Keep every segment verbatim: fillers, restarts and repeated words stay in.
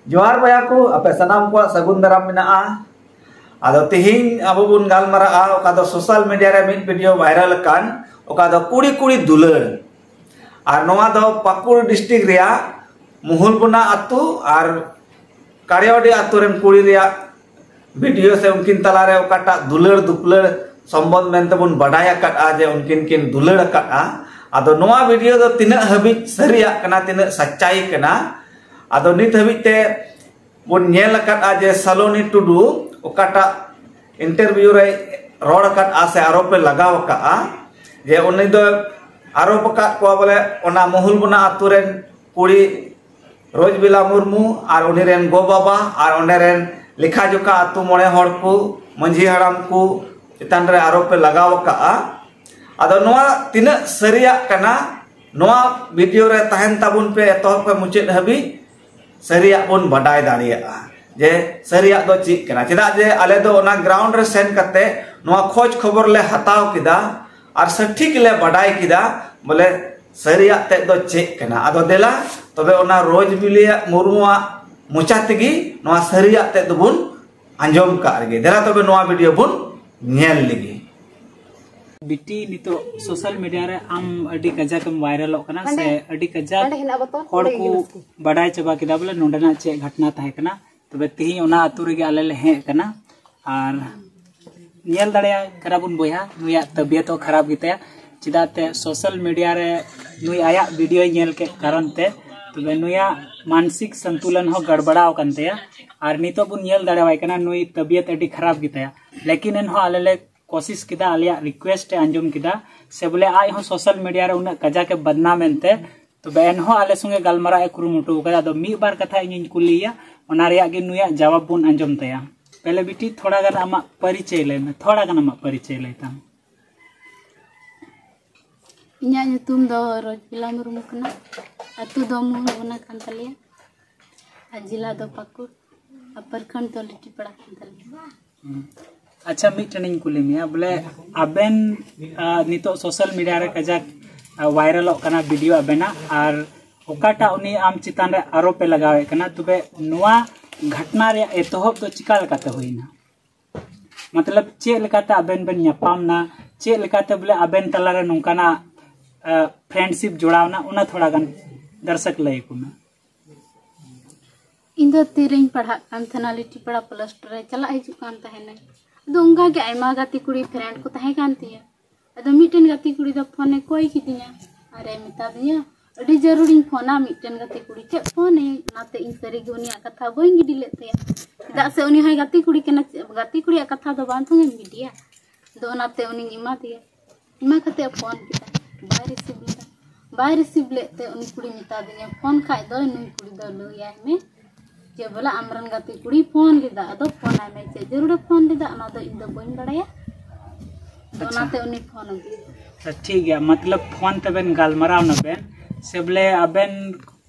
ᱡᱚᱦᱟᱨ ᱵᱚᱭᱦᱟ ᱠᱚ, ᱟᱯᱮ ᱥᱟᱱᱟᱢ ᱠᱚᱣᱟᱜ ᱥᱟᱹᱜᱩᱱ ᱫᱟᱨᱟᱢ ᱢᱮᱱᱟᱜᱼᱟ᱾ ᱟᱫᱚ ᱛᱤᱦᱤᱧ ᱟᱵᱚ ᱵᱚᱱ ᱜᱟᱞᱢᱟᱨᱟᱜᱼᱟ ᱚᱠᱟ ᱫᱚ ᱥᱳᱥᱟᱞ ᱢᱤᱰᱤᱭᱟ ᱨᱮ ᱢᱤᱫ ᱵᱷᱤᱰᱤᱭᱳ ᱵᱷᱟᱭᱨᱟᱞ ᱟᱠᱟᱱ, ᱚᱠᱟ ᱫᱚ ᱠᱩᱲᱤ ᱠᱩᱲᱤ ᱫᱩᱞᱟᱹᱲ᱾ ᱟᱨ ᱱᱚᱣᱟ ᱫᱚ ᱯᱟᱹᱠᱩᱲ ᱰᱤᱥᱴᱨᱤᱠᱴ ᱨᱮᱭᱟᱜ ᱢᱩᱦᱩᱞᱵᱚᱱᱟ ᱟᱹᱛᱩ ᱟᱨ ᱠᱟᱲᱤᱭᱟᱰᱤ ᱟᱹᱛᱩ ᱨᱮᱱ ᱠᱩᱲᱤ ᱨᱮᱭᱟᱜ ᱵᱷᱤᱰᱤᱭᱳ ᱥᱮ ᱩᱱᱠᱤᱱ ᱛᱟᱞᱟᱨᱮ ᱚᱠᱟᱴᱟᱜ ᱫᱩᱞᱟᱹᱲ ᱫᱩᱯᱞᱟᱹᱲ ᱥᱚᱢᱵᱚᱱᱫᱷ ᱢᱮᱱᱛᱮ ᱵᱚᱱ ᱵᱟᱰᱟᱭ ᱟᱠᱟᱫᱼᱟ ᱡᱮ ᱩᱱᱠᱤᱱ ᱠᱤᱱ ᱫᱩᱞᱟᱹᱲ ᱟᱠᱟᱫᱼᱟ᱾ ᱟᱫᱚ ᱱᱚᱣᱟ ᱵᱷᱤᱰᱤᱭᱳ ᱫᱚ ᱛᱤᱱᱟᱹᱜ ᱦᱟᱹᱵᱤᱡ ᱥᱟᱹᱨᱤᱭᱟᱜ ᱠᱟᱱᱟ, ᱛᱤᱱᱟᱹᱜ ᱥᱟᱪᱪᱟᱭ ᱠᱟᱱᱟ, ᱟᱫᱚ ᱱᱤᱛ ᱦᱟᱹᱵᱤᱡ ᱛᱮ ᱵᱚᱱ ᱧᱮᱞ ᱟᱠᱟᱫᱼᱟ ᱡᱮ ᱥᱟᱞᱚᱱᱤ ᱴᱩᱰᱩ ᱚᱠᱟᱴᱟᱜ ᱤᱱᱴᱟᱨᱵᱷᱤᱭᱩ ᱨᱮ ᱨᱚᱲ ᱟᱠᱟᱫᱼᱟ ᱥᱮ ᱟᱨᱚᱯ ᱮ ᱞᱟᱜᱟᱣ ᱟᱠᱟᱫᱼᱟ, ᱡᱮ ᱩᱱᱤ ᱫᱚ ᱟᱨᱚᱯ ᱟᱠᱟᱫ ᱠᱚᱣᱟ ᱵᱚᱞᱮ ᱚᱱᱟ ᱢᱩᱦᱩᱞᱵᱚᱱᱟ ᱟᱹᱛᱩ ᱨᱮᱱ ᱠᱩᱲᱤ ᱨᱳᱡᱽᱵᱤᱞᱟ ᱢᱩᱨᱢᱩ ᱟᱨ ᱩᱱᱤ ᱨᱮᱱ ᱜᱚ ᱵᱟᱵᱟ ᱟᱨ ᱚᱸᱰᱮ ᱨᱮᱱ ᱞᱮᱠᱷᱟ ᱡᱚᱠᱷᱟ ᱟᱹᱛᱩ ᱢᱚᱬᱮ ᱦᱚᱲ ᱠᱚ, ᱢᱟᱹᱡᱷᱤ ᱦᱟᱲᱟᱢ ᱠᱚ ᱪᱮᱛᱟᱱ ᱨᱮ ᱟᱨᱚᱯ ᱮ ᱞᱟᱜᱟᱣ ᱟᱠᱟᱫᱼᱟ᱾ ᱟᱫᱚ ᱱᱚᱣᱟ ᱛᱤᱱᱟᱹᱜ ᱥᱟᱹᱨᱤᱭᱟᱜ ᱠᱟᱱᱟ, ᱱᱚᱣᱟ ᱵᱷᱤᱰᱤᱭᱳ ᱨᱮ ᱛᱟᱦᱮᱱ ᱛᱟᱵᱚᱱ ᱯᱮ ᱮᱛᱚᱦᱚᱵ ᱠᱷᱚᱱ ᱢᱩᱪᱟᱹᱫ ᱦᱟᱹᱵᱤᱡ, ᱥᱟᱹᱨᱤᱭᱟᱜ ᱵᱚᱱ ᱵᱟᱰᱟᱭ ᱫᱟᱲᱮᱭᱟᱜᱼᱟ ᱡᱮ ᱥᱟᱹᱨᱤᱭᱟᱜ ᱫᱚ ᱪᱮᱫ ᱠᱟᱱᱟ᱾ ᱪᱮᱫᱟᱜ ᱡᱮ ᱟᱞᱮ ᱫᱚ ᱚᱱᱟ ᱜᱨᱟᱣᱩᱱᱰ ᱨᱮ ᱥᱮᱱ ᱠᱟᱛᱮ ᱱᱚᱣᱟ ᱠᱷᱚᱡᱽ ᱠᱷᱚᱵᱚᱨ ᱞᱮ ᱦᱟᱛᱟᱣ ᱠᱮᱫᱟ ᱟᱨ ᱥᱚᱴᱷᱤᱠ ᱞᱮ ᱵᱟᱰᱟᱭ ᱠᱮᱫᱟ ᱵᱚᱞᱮ ᱥᱟᱹᱨᱤᱭᱟᱜ ᱛᱮᱫ ᱫᱚ ᱪᱮᱫ ᱠᱟᱱᱟ᱾ ᱟᱫᱚ ᱫᱮᱞᱟ ᱛᱚᱵᱮ ᱚᱱᱟ ᱨᱳᱡᱽ ᱵᱤᱞᱤᱭᱟᱜ ᱢᱩᱨᱢᱩᱣᱟᱜ ᱢᱚᱪᱟ ᱛᱮᱜᱮ ᱱᱚᱣᱟ ᱥᱟᱹᱨᱤᱭᱟᱜ ᱛᱮᱫ ᱫᱚᱵᱚᱱ ᱟᱸᱡᱚᱢ ᱠᱟᱜ ᱨᱮᱜᱮ᱾ ᱫᱮᱞᱟ ᱛᱚᱵᱮ ᱱᱚᱣᱟ ᱵᱷᱤᱰᱤᱭᱳ ᱵᱚᱱ ᱧᱮᱞ ᱞᱮᱜᱮ᱾ ᱵᱤᱴᱤ, ᱱᱤᱛᱚᱜ ᱥᱳᱥᱟᱞ ᱢᱤᱰᱤᱭᱟ ᱨᱮ ᱟᱢ ᱟᱹᱰᱤ ᱠᱟᱡᱟᱠ ᱮᱢ ᱵᱷᱟᱭᱨᱟᱞᱚᱜ ᱠᱟᱱᱟ, ᱥᱮ ᱟᱹᱰᱤ ᱠᱟᱡᱟᱠ ᱦᱚᱲ ᱠᱚ ᱵᱟᱰᱟᱭ ᱪᱟᱵᱟ ᱠᱮᱫᱟ ᱵᱚᱞᱮ ᱱᱚᱰᱮᱱᱟᱜ ᱪᱮᱫ ᱜᱷᱚᱴᱱᱟ ᱛᱟᱦᱮᱸ ᱠᱟᱱᱟ᱾ ᱛᱚᱵᱮ ᱛᱤᱦᱤᱧ ᱚᱱᱟ ᱟᱹᱛᱩ ᱨᱮᱜᱮ ᱟᱞᱮ ᱞᱮ ᱦᱮᱡ ᱟᱠᱟᱱᱟ ᱟᱨ ᱧᱮᱞ ᱫᱟᱲᱮᱭᱟᱜ ᱠᱟᱱᱟ ᱵᱚᱱ ᱵᱚᱭᱦᱟ, ᱱᱩᱭᱟᱜ ᱛᱟᱵᱤᱭᱚᱛ ᱦᱚᱸ ᱠᱷᱟᱨᱟᱯ ᱜᱮᱛᱟᱭᱟ᱾ ᱪᱮᱫᱟᱜ ᱛᱮ ᱥᱳᱥᱟᱞ ᱢᱤᱰᱤᱭᱟ ᱨᱮ ᱱᱩᱭ ᱟᱭᱟᱜ ᱵᱷᱤᱰᱤᱭᱳᱭ ᱧᱮᱞ ᱠᱮᱫ ᱠᱟᱨᱚᱱ ᱛᱮ ᱛᱚᱵᱮ ᱱᱩᱭᱟᱜ ᱢᱟᱱᱥᱤᱠ ᱥᱚᱱᱛᱩᱞᱚᱱ ᱦᱚᱸ ᱜᱟᱲᱵᱟᱲᱟᱣ ᱟᱠᱟᱱ ᱛᱟᱭᱟ᱾ ᱟᱨ ᱱᱤᱛᱚᱜ ᱵᱚᱱ ᱧᱮᱞ ᱫᱟᱲᱮᱣᱟᱭ ᱠᱟᱱᱟ ᱱᱩᱭ ᱛᱟᱵᱤᱭᱚᱛ ᱟᱹᱰᱤ ᱠᱷᱟᱨᱟᱯ ᱜᱮᱛᱟᱭᱟ, ᱞᱮᱠᱤᱱ ᱮᱱᱦᱚᱸ ᱟᱞᱮ ᱞᱮ ᱠᱳᱥᱤᱥ ᱠᱮᱫᱟ, ᱟᱞᱮᱭᱟᱜ ᱨᱤᱠᱩᱭᱮᱥᱴ ᱮ ᱟᱸᱡᱚᱢ ᱠᱮᱫᱟ, ᱥᱮ ᱵᱚᱞᱮ ᱟᱡ ᱦᱚᱸ ᱥᱳᱥᱟᱞ ᱢᱤᱰᱤᱭᱟ ᱨᱮ ᱩᱱᱟᱹᱜ ᱠᱟᱡᱟᱠ ᱮ ᱵᱟᱫᱱᱟᱢ ᱮᱱᱛᱮ, ᱛᱚᱵᱮ ᱮᱱᱦᱚᱸ ᱟᱞᱮ ᱥᱚᱸᱜᱮ ᱜᱟᱞᱢᱟᱨᱟᱣ ᱮ ᱠᱩᱨᱩᱢᱩᱴᱩ ᱟᱠᱟᱫᱟ᱾ ᱟᱫᱚ ᱢᱤᱫ ᱵᱟᱨ ᱠᱟᱛᱷᱟ ᱤᱧᱤᱧ ᱠᱩᱞᱤᱭᱮᱭᱟ, ᱚᱱᱟ ᱨᱮᱭᱟᱜ ᱜᱮ ᱱᱩᱭᱟᱜ ᱡᱟᱣᱟᱵ ᱵᱚᱱ ᱟᱸᱡᱚᱢ ᱛᱟᱭᱟ᱾ ᱯᱮᱦᱞᱮ ᱵᱤᱴᱤ, ᱛᱷᱚᱲᱟ ᱜᱟᱱ ᱟᱢᱟᱜ ᱯᱚᱨᱤᱪᱚᱭ ᱞᱟᱹᱭ ᱢᱮ, ᱛᱷᱚᱲᱟ ᱜᱟᱱ ᱟᱢᱟᱜ ᱯᱚᱨᱤᱪᱚᱭ ᱞᱟᱹᱭ ᱛᱟᱢ᱾ ᱤᱧᱟᱹᱜ ᱧᱩᱛᱩᱢ ᱫᱚ ᱨᱚᱡᱽᱵᱤᱞᱟ ᱢᱩᱨᱢᱩ ᱠᱟᱱᱟ᱾ ᱟᱹᱛᱩ ᱫᱚ ᱢᱩᱦᱩᱞᱵᱚᱱᱟ ᱠᱟᱱ ᱛᱟᱞᱮᱭᱟ ᱟᱨ ᱡᱮᱞᱟ ᱫᱚ ᱯᱟᱹᱠᱩᱲ ᱟᱨ ᱯᱨᱚᱠᱷᱚᱸᱰ ᱫᱚ ᱞᱤᱴᱤᱯᱟᱲᱟ ᱠᱟᱱ ᱛᱟᱞᱮᱭᱟ᱾ ᱦᱩᱸ᱾ ᱟᱪᱪᱷᱟ, ᱢᱤᱫᱴᱮᱱ ᱤᱧ ᱠᱩᱞᱤ ᱢᱮᱭᱟ, ᱵᱚᱞᱮ ᱟᱵᱮᱱ, ᱟ, ᱱᱤᱛᱚᱜ ᱥᱳᱥᱟᱞ ᱢᱤᱰᱤᱭᱟ ᱨᱮ ᱠᱟᱡᱟᱠ, ᱟ, ᱵᱷᱟᱭᱨᱟᱞᱚᱜ ᱠᱟᱱᱟ ᱵᱷᱤᱰᱤᱭᱳ ᱟᱵᱮᱱᱟᱜ, ᱟᱨ ᱚᱠᱟᱴᱟᱜ ᱩᱱᱤ ᱟᱢ ᱪᱮᱛᱟᱱ ᱨᱮ ᱟᱨᱳᱯ ᱮ ᱞᱟᱜᱟᱣᱮᱫ ᱠᱟᱱᱟ, ᱛᱚᱵᱮ ᱱᱚᱣᱟ ᱜᱷᱟᱴᱱᱟ ᱨᱮᱭᱟᱜ ᱮᱛᱚᱦᱚᱵ ᱫᱚ ᱪᱤᱠᱟ ᱞᱮᱠᱟᱛᱮ ᱦᱩᱭᱱᱟ? ᱢᱚᱛᱞᱚᱵ, ᱪᱮᱫ ᱞᱮᱠᱟᱛᱮ ᱟᱵᱮᱱ ᱵᱮᱱ ᱧᱟᱯᱟᱢ ᱱᱟ, ᱪᱮᱫ ᱞᱮᱠᱟᱛᱮ ᱵᱚᱞᱮ ᱟᱵᱮᱱ ᱛᱟᱞᱟᱨᱮ ᱱᱚᱝᱠᱟᱱᱟᱜ ᱯᱷᱨᱮᱱᱰᱥᱤᱯ ᱡᱚᱲᱟᱣ ᱱᱟ, ᱚᱱᱟ ᱛᱷᱚᱲᱟ ᱜᱟᱱ ᱫᱟᱨᱥᱚᱠ ᱞᱟᱹᱭ ᱟᱠᱚ ᱢᱮ᱾ ᱤᱧ ᱫᱚ ᱛᱤᱨᱮᱧ ᱯᱟᱲᱦᱟᱜ ᱠᱟᱱ ᱛᱟᱦᱮᱱᱟ ᱞᱤᱴᱤᱯᱟᱲᱟ ᱯᱞᱟᱥᱴᱟᱨ ᱨᱮ ᱪᱟᱞᱟᱜ ᱦᱤᱡᱩᱜ ᱠᱟᱱ ᱛᱟᱦᱮᱱᱟᱹᱧ᱾ ᱟᱫᱚ ᱚᱱᱠᱟ ᱜᱮ ᱟᱭᱢᱟ ᱜᱟᱛᱮ ᱠᱩᱲᱤ ᱯᱷᱨᱮᱱᱰ ᱠᱚ ᱛᱟᱦᱮᱸ ᱠᱟᱱ ᱛᱤᱧᱟᱹ᱾ ᱟᱫᱚ ᱢᱤᱫᱴᱮᱱ ᱜᱟᱛᱮ ᱠᱩᱲᱤ ᱫᱚ ᱯᱷᱳᱱᱮ ᱠᱚᱭ ᱠᱤᱫᱤᱧᱟ ᱟᱨᱮ ᱢᱮᱛᱟ ᱫᱤᱧᱟ, "ᱟᱹᱰᱤ ᱡᱟᱹᱨᱩᱲᱤᱧ ᱯᱷᱳᱱᱟ ᱢᱤᱫᱴᱮᱱ ᱜᱟᱛᱮ ᱠᱩᱲᱤ ᱴᱷᱮᱱ ᱯᱷᱳᱱ ᱟᱹᱧ᱾" ᱚᱱᱟᱛᱮ ᱤᱧ ᱥᱟᱹᱨᱤᱜᱮ ᱩᱱᱤᱭᱟᱜ ᱠᱟᱛᱷᱟ ᱵᱟᱹᱧ ᱜᱤᱰᱤ ᱞᱮᱫ ᱛᱟᱭᱟ, ᱪᱮᱫᱟᱜ ᱥᱮ ᱩᱱᱤ ᱦᱚᱸᱭ ᱜᱟᱛᱮ ᱠᱩᱲᱤ ᱠᱟᱱᱟ, ᱜᱟᱛᱮ ᱠᱩᱲᱤᱭᱟᱜ ᱠᱟᱛᱷᱟ ᱫᱚ ᱵᱟᱝ ᱛᱷᱚᱝ ᱮᱢ ᱜᱤᱰᱤᱭᱟ᱾ ᱟᱫᱚ ᱚᱱᱟᱛᱮ ᱩᱱᱤᱧ ᱮᱢᱟ ᱫᱮᱭᱟ᱾ ᱮᱢᱟ ᱠᱟᱛᱮ ᱯᱷᱳᱱ ᱠᱮᱫᱟ, ᱵᱟᱭ ᱨᱤᱥᱤᱵᱷ ᱞᱮᱫᱟ᱾ ᱵᱟᱭ ᱨᱤᱥᱤᱵᱷ ᱞᱮᱫ ᱛᱮ ᱩᱱᱤ ᱠᱩᱲᱤ ᱢᱮᱛᱟ ᱫᱤᱧᱟ, "ᱯᱷᱳᱱ ᱠᱷᱟᱡ ᱫᱚ ᱱᱩᱭ ᱠᱩᱲᱤ ᱫᱚ ᱞᱟᱹᱭᱟᱭ ᱢᱮ ᱡᱮ ᱵᱚᱞᱮ ᱟᱢᱨᱮᱱ ᱜᱟᱛᱮ ᱠᱩᱲᱤ ᱯᱷᱳᱱ ᱞᱮᱫᱟ, ᱟᱫᱚ ᱯᱷᱳᱱ ᱟᱭ ᱢᱮ, ᱪᱮᱫ ᱡᱟᱹᱨᱩᱲᱮ ᱯᱷᱳᱱ ᱞᱮᱫᱟ ᱚᱱᱟ ᱫᱚ ᱤᱧ ᱫᱚ ᱵᱟᱹᱧ ᱵᱟᱲᱟᱭᱟ᱾" ᱟᱫᱚ ᱚᱱᱟᱛᱮ ᱩᱱᱤ ᱯᱷᱳᱱ ᱟᱹᱜᱩ ᱠᱮᱫᱟ᱾ ᱴᱷᱤᱠ ᱜᱮᱭᱟ, ᱢᱚᱛᱞᱚᱵ ᱯᱷᱳᱱ ᱛᱮᱵᱮᱱ ᱜᱟᱞᱢᱟᱨᱟᱣ ᱱᱟᱵᱮᱱ ᱥᱮ ᱵᱚᱞᱮ ᱟᱵᱮᱱ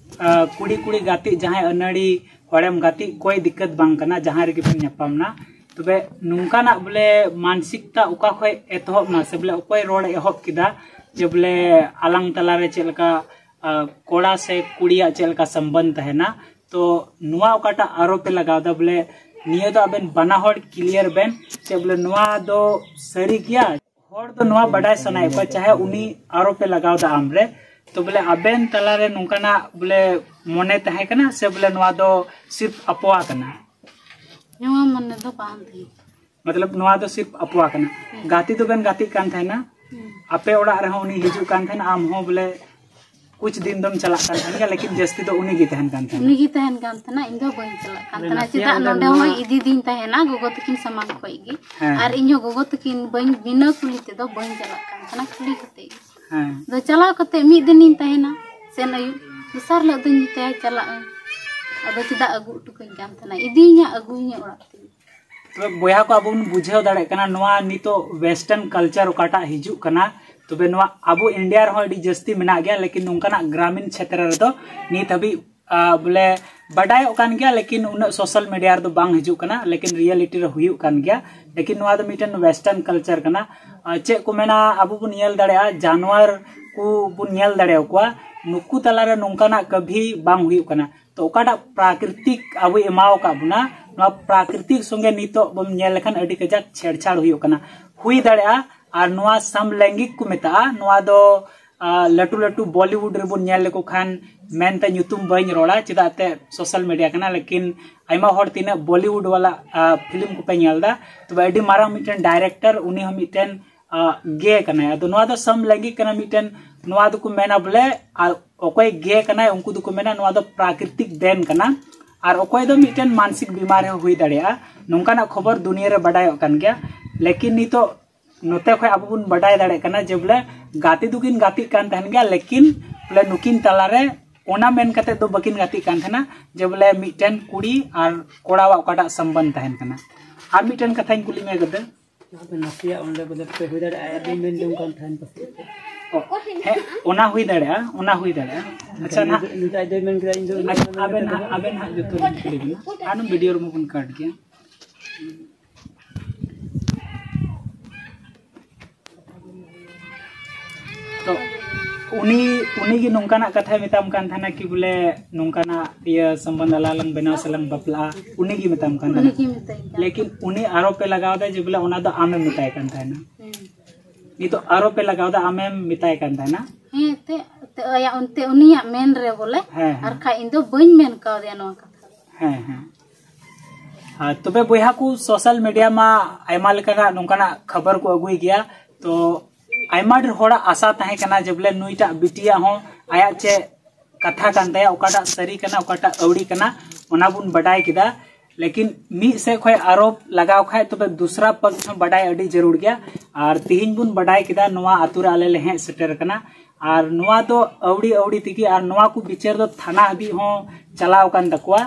ᱠᱩᱲᱤ ᱠᱩᱲᱤ ᱜᱟᱛᱮ ᱡᱟᱦᱟᱸᱭ ᱟᱹᱱᱟᱹᱲᱤ ᱦᱚᱲᱮᱢ ᱜᱟᱛᱮ ᱠᱚᱭ ᱫᱤᱠᱠᱟᱹᱛ ᱵᱟᱝ ᱠᱟᱱᱟ, ᱡᱟᱦᱟᱸ ᱨᱮᱜᱮ ᱵᱮᱱ ᱧᱟᱯᱟᱢ ᱱᱟ᱾ ᱛᱚᱵᱮ ᱱᱚᱝᱠᱟᱱᱟᱜ ᱵᱚᱞᱮ ᱢᱟᱱᱥᱤᱠᱛᱟ ᱚᱠᱟ ᱠᱷᱚᱡ ᱮᱛᱚᱦᱚᱵ ᱱᱟ ᱥᱮ ᱵᱚᱞᱮ ᱚᱠᱚᱭ ᱨᱚᱲ ᱮᱦᱚᱵ ᱠᱮᱫᱟ ᱡᱮ ᱵᱚᱞᱮ ᱟᱞᱟᱝ ᱛᱟᱞᱟᱨᱮ ᱪᱮᱫ ᱞᱮᱠᱟ ᱠᱚᱲᱟ ᱥᱮ ᱠᱩᱲᱤᱭᱟᱜ ᱪᱮᱫ ᱞᱮᱠᱟ ᱥᱚᱢᱵᱚᱱᱫ ᱛᱟᱦᱮᱱᱟ? ᱛᱚ ᱱᱚᱣᱟ ᱚᱠᱟᱴᱟᱜ ᱟᱨᱳᱯ ᱮ ᱞᱟᱜᱟᱣ ᱮᱫᱟ ᱵᱚᱞᱮ ᱱᱤᱭᱟᱹ ᱫᱚ ᱟᱵᱮᱱ ᱵᱟᱱᱟ ᱦᱚᱲ ᱠᱞᱤᱭᱟᱨ ᱵᱮᱱ ᱪᱮ ᱵᱚᱞᱮ ᱱᱚᱣᱟ ᱫᱚ ᱥᱟᱹᱨᱤ ᱜᱮᱭᱟ? ᱦᱚᱲ ᱫᱚ ᱱᱚᱣᱟ ᱵᱟᱰᱟᱭ ᱥᱟᱱᱟᱭᱮᱫ ᱠᱚᱣᱟ ᱪᱟᱦᱮ ᱩᱱᱤ ᱟᱨᱳᱯ ᱮ ᱞᱟᱜᱟᱣ ᱮᱫᱟ ᱟᱢᱨᱮ, ᱛᱚ ᱵᱚᱞᱮ ᱟᱵᱮᱱ ᱛᱟᱞᱟᱨᱮ ᱱᱚᱝᱠᱟᱱᱟᱜ ᱵᱚᱞᱮ ᱢᱚᱱᱮ ᱛᱟᱦᱮᱸ ᱠᱟᱱᱟ ᱥᱮ ᱵᱚᱞᱮ ᱱᱚᱣᱟ ᱫᱚ ᱥᱤᱨᱯ ᱟᱯᱣᱟ ᱠᱟᱱᱟ? ᱱᱚᱣᱟ ᱢᱚᱱᱮ ᱫᱚ ᱵᱟᱝ ᱛᱟᱦᱮᱸ ᱠᱟᱱᱟ᱾ ᱢᱚᱛᱞᱚᱵ ᱱᱚᱣᱟ ᱫᱚ ᱥᱤᱨᱯ ᱟᱯᱣᱟ ᱠᱟᱱᱟ᱾ ᱜᱟᱛᱮ ᱫᱚᱵᱮᱱ ᱜᱟᱛᱮᱜ ᱠᱟᱱ ᱛᱟᱦᱮᱱᱟ, ᱟᱯᱮ ᱚᱲᱟᱜ ᱨᱮᱦᱚᱸ ᱩᱱᱤ ᱦᱤᱡᱩᱜ ᱠᱟᱱ ᱛᱟᱦᱮᱱᱟ, ᱟᱢ ᱦᱚᱸ ᱵᱚᱞᱮ ᱠᱩᱪ ᱫᱤᱱ ᱫᱚᱢ ᱪᱟᱞᱟᱜ ᱠᱟᱱ ᱛᱟᱦᱮᱱ ᱜᱮᱭᱟ, ᱞᱮᱠᱤᱱ ᱡᱟᱹᱥᱛᱤ ᱫᱚ ᱩᱱᱤ ᱜᱮ ᱛᱟᱦᱮᱱ ᱠᱟᱱ ᱛᱟᱦᱮᱱᱟ᱾ ᱩᱱᱤ ᱜᱮ ᱛᱟᱦᱮᱱ ᱠᱟᱱ ᱛᱟᱦᱮᱱᱟ, ᱤᱧ ᱫᱚ ᱵᱟᱹᱧ ᱪᱟᱞᱟᱜ ᱠᱟᱱ ᱛᱟᱦᱮᱱᱟ᱾ ᱪᱮᱫᱟᱜ ᱱᱚᱰᱮ ᱦᱚᱸ ᱤᱫᱤ ᱫᱤᱧ ᱛᱟᱦᱮᱱᱟ ᱜᱚᱜᱚ ᱛᱟᱹᱠᱤᱱ ᱥᱟᱢᱟᱝ ᱠᱷᱚᱡ ᱜᱮ, ᱟᱨ ᱤᱧ ᱦᱚᱸ ᱜᱚᱜᱚ ᱛᱟᱹᱠᱤᱱ ᱵᱟᱹᱧ, ᱵᱤᱱᱟᱹ ᱠᱩᱞᱤ ᱛᱮᱫᱚ ᱵᱟᱹᱧ ᱪᱟᱞᱟᱜ ᱠᱟᱱ ᱛᱟᱦᱮᱱᱟ, ᱠᱩᱞᱤ ᱠᱟᱛᱮ ᱜᱮ᱾ ᱟᱫᱚ ᱪᱟᱞᱟᱣ ᱠᱟᱛᱮ ᱢᱤᱫ ᱫᱤᱱᱤᱧ ᱛᱟᱦᱮᱱᱟ, ᱥᱮᱱ ᱟᱹᱭᱩᱵ, ᱫᱚᱥᱟᱨ ᱦᱤᱞᱳᱜ ᱫᱚᱧ ᱢᱮᱛᱟᱭᱟ ᱪᱟᱞᱟᱜ ᱟᱹᱧ, ᱟᱫᱚ ᱪᱮᱫᱟᱜ ᱟᱹᱜᱩ ᱦᱚᱴᱚ ᱠᱟᱹᱧ ᱠᱟᱱ ᱛᱟᱦᱮᱱᱟ, ᱤᱫᱤᱭᱤᱧᱟ ᱟᱹᱜᱩᱭᱤᱧᱟ ᱚᱲᱟᱜ ᱛᱮ᱾ ᱛᱚᱵᱮ ᱵᱚᱭᱦᱟ ᱠᱚ, ᱟᱵᱚ ᱵᱚᱱ ᱵᱩᱡᱷᱟᱹᱣ ᱫᱟᱲᱮᱭᱟᱜ ᱠᱟᱱᱟ ᱱᱚᱣᱟ ᱱᱤᱛᱚᱜ western culture ᱚᱠᱟᱴᱟᱜ ᱦᱤᱡᱩᱜ ᱠᱟᱱᱟ, ᱛᱚᱵᱮ ᱱᱚᱣᱟ ᱟᱵᱚ ᱤᱱᱰᱤᱭᱟ ᱨᱮᱦᱚᱸ ᱟᱹᱰᱤ ᱡᱟᱹᱥᱛᱤ ᱢᱮᱱᱟᱜ ᱜᱮᱭᱟ, ᱞᱮᱠᱤᱱ ᱱᱚᱝᱠᱟᱱᱟᱜ ᱜᱨᱟᱢᱤᱱ ᱪᱷᱮᱛᱨᱚ ᱨᱮᱫᱚ ᱱᱤᱛ ᱦᱟᱹᱵᱤᱡ ᱵᱚᱞᱮ ᱵᱟᱰᱟᱭᱚᱜ ᱠᱟᱱ ᱜᱮᱭᱟ, ᱞᱮᱠᱤᱱ ᱩᱱᱟᱹᱜ ᱥᱳᱥᱟᱞ ᱢᱤᱰᱤᱭᱟ ᱨᱮᱫᱚ ᱵᱟᱝ ᱦᱤᱡᱩᱜ ᱠᱟᱱᱟ, ᱞᱮᱠᱤᱱ ᱨᱤᱭᱮᱞᱤᱴᱤ ᱨᱮ ᱦᱩᱭᱩᱜ ᱠᱟᱱ ᱜᱮᱭᱟ᱾ ᱞᱮᱠᱤᱱ ᱱᱚᱣᱟ ᱫᱚ ᱢᱤᱫᱴᱮᱱ western culture ᱠᱟᱱᱟ᱾ ᱪᱮᱫ ᱠᱚ ᱢᱮᱱᱟ, ᱟᱵᱚ ᱵᱚᱱ ᱧᱮᱞ ᱫᱟᱲᱮᱭᱟᱜᱼᱟ ᱡᱟᱱᱣᱟᱨ ᱵᱚᱱ ᱧᱮᱞ ᱫᱟᱲᱮᱭᱟᱠᱚᱣᱟ, ᱱᱩᱠᱩ ᱛᱟᱞᱟᱨᱮ ᱱᱚᱝᱠᱟᱱᱟᱜ ᱠᱟᱹᱵᱷᱤ ᱵᱟᱝ ᱦᱩᱭᱩᱜ ᱠᱟᱱᱟ᱾ ᱛᱚ ᱚᱠᱟᱴᱟᱜ ᱯᱨᱟᱠᱨᱤᱛᱤᱠ ᱟᱵᱚᱭ ᱮᱢᱟᱣ ᱟᱠᱟᱫ ᱵᱚᱱᱟ, ᱱᱚᱣᱟ ᱯᱨᱟᱠᱨᱤᱛᱤᱠ ᱥᱚᱸᱜᱮ ᱱᱤᱛᱚᱜ ᱵᱚᱱ ᱧᱮᱞ ᱞᱮᱠᱷᱟᱱ ᱟᱹᱰᱤ ᱠᱟᱡᱟᱠ ᱪᱷᱮᱲᱪᱷᱟᱲ ᱦᱩᱭᱩᱜ ᱠᱟᱱᱟ, ᱦᱩᱭ ᱫᱟᱲᱮᱭᱟᱜᱼᱟ᱾ ᱟᱨ ᱱᱚᱣᱟ ᱥᱟᱢᱞᱟᱭᱝᱜᱤᱠ ᱠᱚ ᱢᱮᱛᱟᱜᱼᱟ᱾ ᱱᱚᱣᱟ ᱫᱚ ᱟᱨ ᱞᱟᱹᱴᱩ ᱞᱟᱹᱴᱩ ᱵᱚᱞᱤᱣᱩᱰ ᱨᱮᱵᱚᱱ ᱧᱮᱞ ᱞᱮᱠᱚ ᱠᱷᱟᱱ, ᱢᱮᱱᱛᱮ ᱧᱩᱛᱩᱢ ᱵᱟᱹᱧ ᱨᱚᱲᱟ, ᱪᱮᱫᱟᱜ ᱛᱮ ᱥᱳᱥᱟᱞ ᱢᱤᱰᱤᱭᱟ ᱠᱟᱱᱟ, ᱞᱮᱠᱤᱱ ᱟᱭᱢᱟ ᱦᱚᱲ ᱛᱤᱱᱟᱹᱜ ᱵᱚᱞᱤᱣᱩᱰ ᱣᱟᱞᱟ ᱯᱷᱤᱞᱢ ᱠᱚᱯᱮ ᱧᱮᱞ ᱮᱫᱟ, ᱛᱚᱵᱮ ᱟᱹᱰᱤ ᱢᱟᱨᱟᱝ ᱢᱤᱫᱴᱮᱱ ᱰᱟᱭᱨᱮᱠᱴᱚᱨ, ᱩᱱᱤ ᱦᱚᱸ ᱢᱤᱫᱴᱮᱱ ᱜᱮ ᱠᱟᱱᱟᱭ᱾ ᱟᱫᱚ ᱱᱚᱣᱟ ᱫᱚ ᱥᱟᱢᱞᱟᱭᱝᱜᱤᱠ ᱠᱟᱱᱟ, ᱢᱤᱫᱴᱮᱱ ᱱᱚᱣᱟ ᱫᱚᱠᱚ ᱢᱮᱱᱟ ᱵᱚᱞᱮ, ᱟᱨ ᱚᱠᱚᱭ ᱜᱮ ᱠᱟᱱᱟᱭ ᱩᱱᱠᱩ ᱫᱚᱠᱚ ᱢᱮᱱᱟ ᱱᱚᱣᱟ ᱫᱚ ᱯᱨᱟᱠᱨᱤᱛᱤᱠ ᱫᱮᱱ ᱠᱟᱱᱟ, ᱟᱨ ᱚᱠᱚᱭ ᱫᱚ ᱢᱤᱫᱴᱮᱱ ᱢᱟᱱᱥᱤᱠ ᱵᱤᱢᱟᱨ ᱦᱚᱸ ᱦᱩᱭ ᱫᱟᱲᱮᱭᱟᱜᱼᱟ᱾ ᱱᱚᱝᱠᱟᱱᱟᱜ ᱠᱷᱚᱵᱚᱨ ᱫᱩᱱᱤᱭᱟᱹ ᱨᱮ ᱵᱟᱰᱟᱭᱚᱜ ᱠᱟᱱ ᱜᱮᱭᱟ, ᱞᱮᱠᱤᱱ ᱱᱤᱛᱚᱜ ᱱᱚᱛᱮ ᱠᱷᱚᱱ ᱟᱵᱚ ᱵᱚᱱ ᱵᱟᱰᱟᱭ ᱫᱟᱲᱮᱭᱟᱜ ᱠᱟᱱᱟ ᱡᱮ ᱵᱚᱞᱮ ᱜᱟᱛᱮ ᱫᱚᱠᱤᱱ ᱜᱟᱛᱮᱜ ᱠᱟᱱ ᱛᱟᱦᱮᱱ ᱜᱮᱭᱟ, ᱞᱮᱠᱤᱱ ᱵᱚᱞᱮ ᱱᱩᱠᱤᱱ ᱛᱟᱞᱟᱨᱮ ᱚᱱᱟ ᱢᱮᱱ ᱠᱟᱛᱮ ᱫᱚ ᱵᱟᱹᱠᱤᱱ ᱜᱟᱛᱮᱜ ᱠᱟᱱ ᱛᱟᱦᱮᱱᱟ ᱡᱮ ᱵᱚᱞᱮ ᱢᱤᱫᱴᱮᱱ ᱠᱩᱲᱤ ᱟᱨ ᱠᱚᱲᱟᱣᱟᱜ ᱚᱠᱟᱴᱟᱜ ᱥᱚᱢᱵᱚᱱᱫᱷ ᱛᱟᱦᱮᱱ ᱠᱟᱱᱟ᱾ ᱟᱨ ᱢᱤᱫᱴᱮᱱ ᱠᱟᱛᱷᱟᱧ ᱠᱩᱞᱤ ᱢᱮᱭᱟ ᱜᱟᱛᱮ, ᱟᱫᱚ ᱱᱟᱥᱮᱭᱟᱜ ᱚᱸᱰᱮ ᱵᱚᱞᱮ ᱯᱮ ᱦᱩᱭ ᱫᱟᱲᱮᱭᱟᱜᱼᱟ, ᱟᱭᱟᱜ ᱫᱚᱧ ᱢᱮᱱ ᱡᱚᱝ ᱠᱟᱱ ᱛᱟᱦᱮᱱ ᱯᱟᱥᱮᱡ᱾ ᱚ, ᱦᱮᱸ, ᱚᱱᱟ ᱦᱩᱭ ᱫᱟᱲᱮᱭᱟᱜᱼᱟ, ᱚᱱᱟ ᱦᱩᱭ ᱫᱟᱲᱮᱭᱟᱜᱼᱟ᱾ ᱟᱪᱪᱷᱟ, ᱱᱤᱛ ᱱᱟᱦᱟᱜ ᱫᱚ ᱟᱡ ᱫᱚᱭ ᱢᱮᱱ ᱠᱮᱫᱟ, ᱤᱧ ᱫᱚ ᱤᱧ ᱫᱚ ᱟᱪᱪᱷᱟ, ᱟᱵᱮᱱ ᱱᱟᱦᱟᱜ, ᱟᱵᱮᱱ ᱱᱟᱦᱟᱜ ᱡᱚᱛᱚ ᱞᱤᱧ ᱠᱩᱞᱤ ᱵᱮᱱᱟ, ᱟᱨ ᱵᱷᱤᱰᱤᱭᱳ ᱨᱮᱢᱟ ᱵᱚᱱ ᱠᱟᱴ ᱜᱮᱭᱟ᱾ ᱛᱚ ᱩᱱᱤ, ᱩᱱᱤ ᱜᱮ ᱱᱚᱝᱠᱟᱱᱟᱜ ᱠᱟᱛᱷᱟᱭ ᱢᱮᱛᱟᱢ ᱠᱟᱱ ᱛᱟᱦᱮᱱᱟ ᱠᱤ ᱵᱚᱞᱮ ᱱᱚᱝᱠᱟᱱᱟᱜ ᱤᱭᱟᱹ ᱥᱚᱢᱵᱚᱱᱫᱷ ᱟᱞᱟᱝ ᱞᱟᱝ ᱵᱮᱱᱟᱣ ᱥᱮ ᱞᱟᱝ ᱵᱟᱯᱞᱟᱜᱼᱟ, ᱩᱱᱤ ᱜᱮ ᱢᱮᱛᱟᱢ ᱠᱟᱱ ᱛᱟᱦᱮᱱᱟ᱾ ᱩᱱᱤ ᱜᱮ ᱢᱮᱛᱟᱹᱧ ᱠᱟᱱ ᱞᱮᱠᱤᱱ ᱩᱱᱤ ᱟᱨᱚᱯ ᱮ ᱞᱟᱜᱟᱣ ᱮᱫᱟ ᱡᱮ ᱵᱚᱞᱮ ᱚᱱᱟ ᱫᱚ ᱟᱢᱮᱢ ᱢᱮᱛᱟᱭ ᱠᱟᱱ ᱛᱟᱦᱮᱱᱟ᱾ ᱦᱩᱸ᱾ ᱱᱤᱛᱚᱜ ᱟᱨᱚᱯ ᱮ ᱞᱟᱜᱟᱣ ᱮᱫᱟ, ᱟᱢᱮᱢ ᱢᱮᱛᱟᱭ ᱠᱟᱱ ᱛᱟᱦᱮᱱᱟ᱾ ᱦᱮᱸ, ᱮᱱᱛᱮ, ᱮᱱᱛᱮ ᱟᱭᱟᱜ ᱚᱱᱛᱮ ᱩᱱᱤᱭᱟᱜ ᱢᱮᱱ ᱨᱮ ᱵᱚᱞᱮ, ᱦᱮᱸ, ᱦᱮᱸ᱾ ᱟᱨ ᱠᱷᱟᱡ ᱤᱧ ᱫᱚ ᱵᱟᱹᱧ ᱢᱮᱱ ᱠᱟᱣᱫᱮᱭᱟ ᱱᱚᱣᱟ ᱠᱟᱛᱷᱟ ᱫᱚ᱾ ᱦᱮᱸ, ᱦᱮᱸ᱾ ᱟᱨ ᱛᱚᱵᱮ ᱵᱚᱭᱦᱟ ᱠᱚ, ᱥᱳᱥᱟᱞ ᱢᱤᱰᱤᱭᱟ ᱢᱟ ᱟᱭᱢᱟ ᱞᱮᱠᱟᱱᱟᱜ ᱱᱚᱝᱠᱟᱱᱟᱜ ᱠᱷᱚᱵᱚᱨ ᱠᱚ ᱟᱹᱜᱩᱭ ᱜᱮᱭᱟ, ᱛᱚ ᱟᱭᱢᱟ ᱰᱷᱮᱨ ᱦᱚᱲᱟᱜ ᱟᱥᱟ ᱛᱟᱦᱮᱸ ᱠᱟᱱᱟ ᱡᱮ ᱵᱚᱞᱮ ᱱᱩᱭᱴᱟᱜ ᱵᱤᱴᱤᱭᱟᱜ ᱦᱚᱸ ᱟᱭᱟᱜ ᱪᱮᱫ ᱠᱟᱛᱷᱟ ᱠᱟᱱ ᱛᱟᱭᱟ, ᱚᱠᱟᱴᱟᱜ ᱥᱟᱹᱨᱤ ᱠᱟᱱᱟ, ᱚᱠᱟᱴᱟᱜ ᱟᱹᱣᱲᱤ ᱠᱟᱱᱟ, ᱚᱱᱟ ᱵᱚᱱ ᱵᱟᱰᱟᱭ ᱠᱮᱫᱟ᱾ ᱞᱮᱠᱤᱱ ᱢᱤᱫ ᱥᱮᱫ ᱠᱷᱚᱱ ᱟᱨᱚᱯ ᱞᱟᱜᱟᱣ ᱠᱷᱟᱡ ᱛᱚᱵᱮ ᱫᱩᱥᱨᱟ ᱯᱚᱠᱷ ᱦᱚᱸ ᱵᱟᱰᱟᱭ ᱟᱹᱰᱤ ᱡᱟᱹᱨᱩᱲ ᱜᱮᱭᱟ᱾ ᱟᱨ ᱛᱤᱦᱤᱧ ᱵᱚᱱ ᱵᱟᱰᱟᱭ ᱠᱮᱫᱟ, ᱱᱚᱣᱟ ᱟᱛᱳ ᱨᱮ ᱟᱞᱮ ᱞᱮ ᱦᱮᱡ ᱥᱮᱴᱮᱨ ᱟᱠᱟᱱᱟ᱾ ᱟᱨ ᱱᱚᱣᱟ ᱫᱚ ᱟᱹᱣᱲᱤ ᱟᱹᱣᱲᱤ ᱛᱮᱜᱮ, ᱟᱨ ᱱᱚᱣᱟ ᱠᱚ ᱵᱤᱪᱟᱹᱨ ᱫᱚ ᱛᱷᱟᱱᱟ ᱦᱟᱹᱵᱤᱡ ᱦᱚᱸ ᱪᱟᱞᱟᱣ ᱟᱠᱟᱱ ᱛᱟᱠᱚᱣᱟ᱾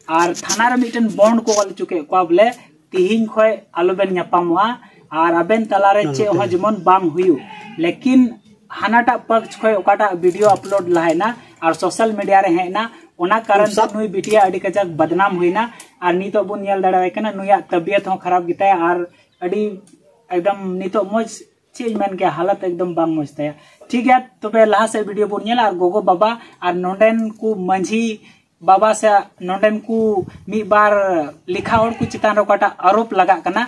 ᱟᱨ ᱛᱷᱟᱱᱟ ᱨᱮ ᱢᱤᱫᱴᱮᱱ ᱵᱚᱱᱰ ᱠᱚ ᱚᱞ ᱦᱚᱪᱚ ᱠᱮᱫ ᱠᱚᱣᱟ, ᱵᱚᱞᱮ ᱛᱤᱦᱤᱧ ᱠᱷᱚᱱ ᱟᱞᱚᱵᱮᱱ ᱧᱟᱯᱟᱢᱚᱜᱼᱟ ᱟᱨ ᱟᱵᱮᱱ ᱛᱟᱞᱟᱨᱮ ᱪᱮᱫ ᱦᱚᱸ ᱡᱮᱢᱚᱱ ᱵᱟᱝ ᱦᱩᱭᱩᱜ᱾ ᱞᱮᱠᱤᱱ ᱦᱟᱱᱟᱴᱟᱜ ᱯᱚᱠᱷ ᱠᱷᱚᱱ ᱚᱠᱟᱴᱟᱜ ᱵᱷᱤᱰᱤᱭᱳ ᱟᱯᱞᱳᱰ ᱞᱟᱦᱟᱭᱮᱱᱟ ᱟᱨ ᱥᱳᱥᱟᱞ ᱢᱤᱰᱤᱭᱟ ᱨᱮ ᱦᱮᱡ ᱮᱱᱟ, ᱚᱱᱟ ᱠᱟᱨᱚᱱ ᱛᱮ ᱱᱩᱭ ᱵᱤᱴᱤᱭᱟ ᱟᱹᱰᱤ ᱠᱟᱡᱟᱠ ᱵᱟᱫᱱᱟᱢ ᱦᱩᱭᱱᱟ᱾ ᱟᱨ ᱱᱤᱛᱚᱜ ᱵᱚᱱ ᱧᱮᱞ ᱫᱟᱲᱮᱭᱟᱭ ᱠᱟᱱᱟ, ᱱᱩᱭᱟᱜ ᱛᱟᱵᱤᱭᱚᱛ ᱦᱚᱸ ᱠᱷᱟᱨᱟᱯ ᱜᱮᱛᱟᱭᱟ ᱟᱨ ᱟᱹᱰᱤ ᱮᱠᱫᱚᱢ ᱱᱤᱛᱚᱜ ᱢᱚᱡᱽ ᱪᱮᱫ ᱤᱧ ᱢᱮᱱ ᱠᱮᱭᱟ, ᱦᱟᱞᱚᱛ ᱮᱠᱫᱚᱢ ᱵᱟᱝ ᱢᱚᱡᱽ ᱛᱟᱭᱟ᱾ ᱴᱷᱤᱠ ᱜᱮᱭᱟ, ᱛᱚᱵᱮ ᱞᱟᱦᱟ ᱥᱮᱫ ᱵᱷᱤᱰᱤᱭᱳ ᱵᱚᱱ ᱧᱮᱞᱟ ᱟᱨ ᱜᱚᱜᱚ ᱵᱟᱵᱟ ᱟᱨ ᱱᱚᱰᱮᱱ ᱠᱚ ᱢᱟᱹᱡᱷᱤ ᱵᱟᱵᱟ ᱥᱮ ᱱᱚᱰᱮᱱ ᱠᱚ ᱢᱤᱫ ᱵᱟᱨ ᱞᱮᱠᱷᱟ ᱦᱚᱲ ᱠᱚ ᱪᱮᱛᱟᱱ ᱨᱮ ᱚᱠᱟᱴᱟᱜ ᱟᱨᱳᱯ ᱞᱟᱜᱟᱜ ᱠᱟᱱᱟ,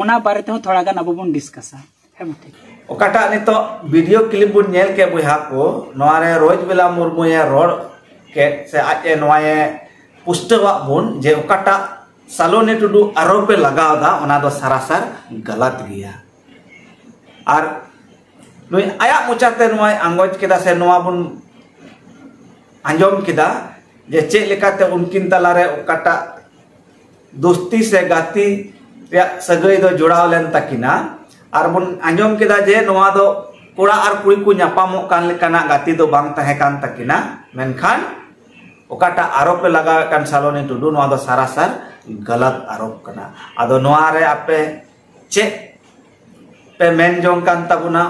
ᱚᱱᱟ ᱵᱟᱨᱮ ᱛᱮᱦᱚᱸ ᱛᱷᱚᱲᱟ ᱜᱟᱱ ᱟᱵᱚ ᱵᱚᱱ ᱰᱤᱥᱠᱟᱥᱟ᱾ ᱦᱮᱸ ᱢᱟ, ᱴᱷᱤᱠ᱾ ᱚᱠᱟᱴᱟᱜ ᱱᱤᱛᱚᱜ ᱵᱷᱤᱰᱤᱭᱳ ᱠᱞᱤᱯ ᱵᱚᱱ ᱧᱮᱞ ᱠᱮᱫ ᱵᱚᱭᱦᱟ ᱠᱚ, ᱱᱚᱣᱟ ᱨᱮ ᱨᱳᱡᱽᱵᱮᱞᱟ ᱢᱩᱨᱢᱩᱭ ᱨᱚᱲ ᱠᱮᱫ ᱥᱮ ᱟᱡ ᱮ ᱱᱚᱣᱟᱭ ᱯᱩᱥᱴᱟᱹᱣᱟᱜ ᱵᱚᱱ ᱡᱮ ᱚᱠᱟᱴᱟᱜ ᱥᱟᱞᱚᱱᱤ ᱴᱩᱰᱩ ᱟᱨᱳᱯ ᱮ ᱞᱟᱜᱟᱣ ᱮᱫᱟ, ᱚᱱᱟ ᱫᱚ ᱥᱟᱨᱟᱥᱟᱨ ᱜᱟᱞᱟᱛ ᱜᱮᱭᱟ᱾ ᱟᱨ ᱱᱩᱭ ᱟᱭᱟᱜ ᱢᱚᱪᱟᱛᱮ ᱱᱚᱣᱟᱭ ᱟᱸᱜᱚᱪ ᱠᱮᱫᱟ ᱥᱮ ᱱᱚᱣᱟ ᱵᱚᱱ ᱟᱸᱡᱚᱢ ᱠᱮᱫᱟ ᱡᱮ ᱪᱮᱫ ᱞᱮᱠᱟᱛᱮ ᱩᱱᱠᱤᱱ ᱛᱟᱞᱟᱨᱮ ᱚᱠᱟᱴᱟᱜ ᱫᱳᱥᱛᱤ ᱥᱮ ᱜᱟᱛᱮ ᱨᱮᱭᱟᱜ ᱥᱟᱹᱜᱟᱹᱭ ᱫᱚ ᱡᱚᱲᱟᱣ ᱞᱮᱱ ᱛᱟᱹᱠᱤᱱᱟ᱾ ᱟᱨ ᱵᱚᱱ ᱟᱸᱡᱚᱢ ᱠᱮᱫᱟ ᱡᱮ ᱱᱚᱣᱟ ᱫᱚ ᱠᱚᱲᱟ ᱟᱨ ᱠᱩᱲᱤ ᱠᱚ ᱧᱟᱯᱟᱢᱚᱜ ᱠᱟᱱ ᱞᱮᱠᱟᱱᱟᱜ ᱜᱟᱛᱮ ᱫᱚ ᱵᱟᱝ ᱛᱟᱦᱮᱸ ᱠᱟᱱ ᱛᱟᱹᱠᱤᱱᱟ, ᱢᱮᱱᱠᱷᱟᱱ ᱚᱠᱟᱴᱟᱜ ᱟᱨᱳᱯ ᱮ ᱞᱟᱜᱟᱣᱮᱫ ᱠᱟᱱ ᱥᱟᱞᱚᱱᱤ ᱴᱩᱰᱩ, ᱱᱚᱣᱟ ᱫᱚ ᱥᱟᱨᱟᱥᱟᱨ ᱜᱟᱞᱟᱛ ᱟᱨᱳᱯ ᱠᱟᱱᱟ᱾ ᱟᱫᱚ ᱱᱚᱣᱟ ᱨᱮ ᱟᱯᱮ ᱪᱮᱫ ᱯᱮ ᱢᱮᱱ ᱡᱚᱝ ᱠᱟᱱ ᱛᱟᱵᱚᱱᱟ,